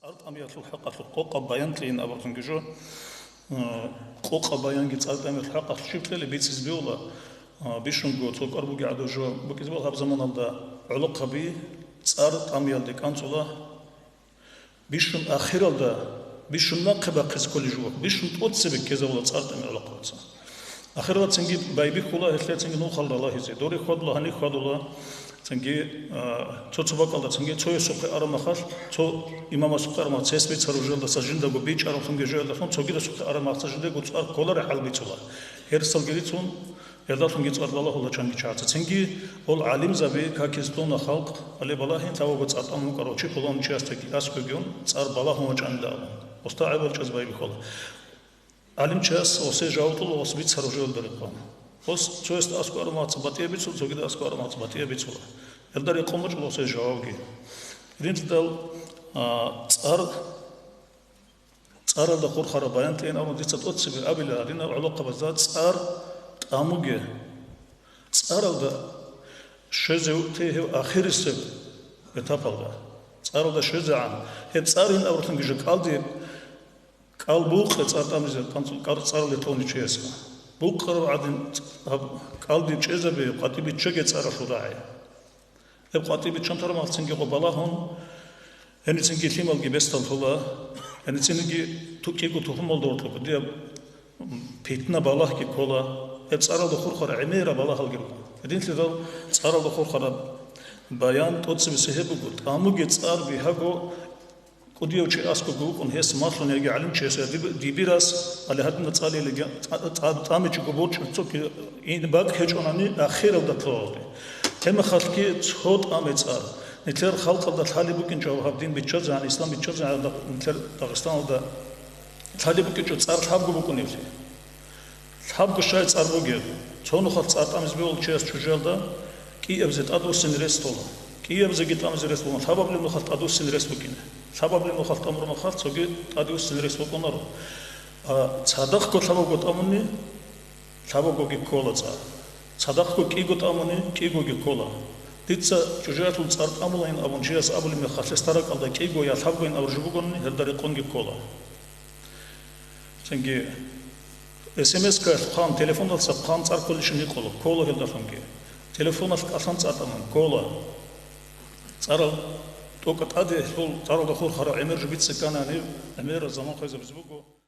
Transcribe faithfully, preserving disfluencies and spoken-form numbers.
ЦӀар тӀамиялъул хӀакъалъулъ къокъаб баян кьейин абуртунги жо, э, къокъаб баянги цӀар тӀамиялъул хӀакъалъулъ щиб кьела бицизбиула, э, бищунго цо кӀвар бугеб гӀадаб жо букӀизбал гьаб заманалда гӀолохъаби цӀар тӀамиялде кӀанцӀула, бищун ахиралда, бищун нахъе бахъизе кколей жугьухъ, бищун тӀоцебе ккезавула цӀар тӀами гӀолохъабаца. Ахиралда цинги байбихьула, гьелъие цинги нухал ралагьизе. Доре хьвадула, гьаниб хьвадула, цинги, а, цо-цо бакӀалда цинги цоясухъе араб махалъ, цо имамасухъе араб махалъ, цес бицараб жоялдаса жиндаго бичӀчӀаралъунги жоялдалъун цогидасухъе араб махалъ жиндаго цӀар кколареб хӀал бицула. Гьерсалги рицун, гьелдалъунги цӀар балагьула чанги чагӀаца. Цинги гьел гӀалимзаби какизе тун халкъ, гьале балагьин лъабабго цӀар тӀамун вукӀарав чи пуланав чиясдаги аскӀовегун цӀар балагьун вачӀанила абун, уста гӀебал чӀвазе байбихьула. ГӀалимчияс гьесие жаваб кьола гьес бицараб жоялда рекъон. Гьес цоясда аскӀов араб махалъ батӀияб бицула, цогидасда аскӀов араб махалъ батӀияб бицула. Гьелда рекъон бачӀула гьесие жавабги. Гьединлъидал, а, цӀар, цӀаралда хурхараб баян кьейин абун дица тӀоцебе абила гьадинал гӀолохъабазда цӀар тӀамуге. ЦӀаралда щвезе вугтей гьев ахирисеб этапалда. ЦӀаралда щвезегӀан, гьеб цӀарин абурлъунги жо кӀалдиб, кӀал букъе цӀар тӀамизе, кӀанцӀ-, кӀар-, цӀаралде тони чиясха. Букъараб гӀадин гьаб кӀалдиб чӀезабе, къватӀиб биччаге цӀаралъул рагӀи. Гьеб къватӀиб биччан тараб махалъ цинги гъо балагьун, гьеницинги лъималги бесдал тола, гьеницинги ту-, кӀиго тухумалда гьоркьоб дие питна балагьги ккола, гьеб цӀаралда хурхараб гӀемераб балагьалги руго. Гьединлъидал цӀаралда хурхараб баян тӀоцебесеб гьеб буго, тӀамуге цӀар бигьаго, кӀудияв чи аскӀовго вукӀун гьес малъун яги гӀалимчияс я диб-, дибирас, гьале гьадинаб цӀалиялъе тӀа-, тӀа-, тӀамичӀого борчӀи цоги ин бакӀ гьечӀонани ахиралда лъугьалде. Гьеб мехалъги цо тӀаме цӀар. Нилъер халкъалда лъалеб букӀинчӀо гьаб дин биччазегӀан, ислам биччазегӀан, нилъер Дагъистаналда лъалеб букӀинчӀо цӀар лъабго букӀунеблъи. Лъабго щай цӀар бугеб? Цо нухалъ цӀар тӀамизе бегьулев чияс чӀужуялда кӀиабизе тӀадвуссин рес тола. КӀиабизеги тӀамизе рес букӀуна, лъабабилеб нухалъ тӀадвуссин рес букӀине. Лъабабилеб нухалъ тӀамураб махалъ цоги тӀадвуссин рес букӀунаро. А цадахъго лъабабго тӀамуни, лъабабгоги ккола цӀар. Цадахъго кӀиго тӀамуни, кӀигоги ккола. Дица чӀужуялъул цӀар тӀамулайин абун чияс абулеб мехалъ, гьесда ракӀалда кӀиго я лъабгойин абураб жо бугони, гьелда рекъонги ккола. Цинги СМС-каялъ хъван, телефоналъ хъван цӀар кколищин гьикъула, ккола гьелдалъунги. Телефоналъ кӀалъан цӀар тӀамун, ккола. ЦӀарал тӀокӀаб тӀаде гьелъул цӀаралда хурхараб гӀемер жо бицине ккани, гӀемераб заман хвезабизе буго.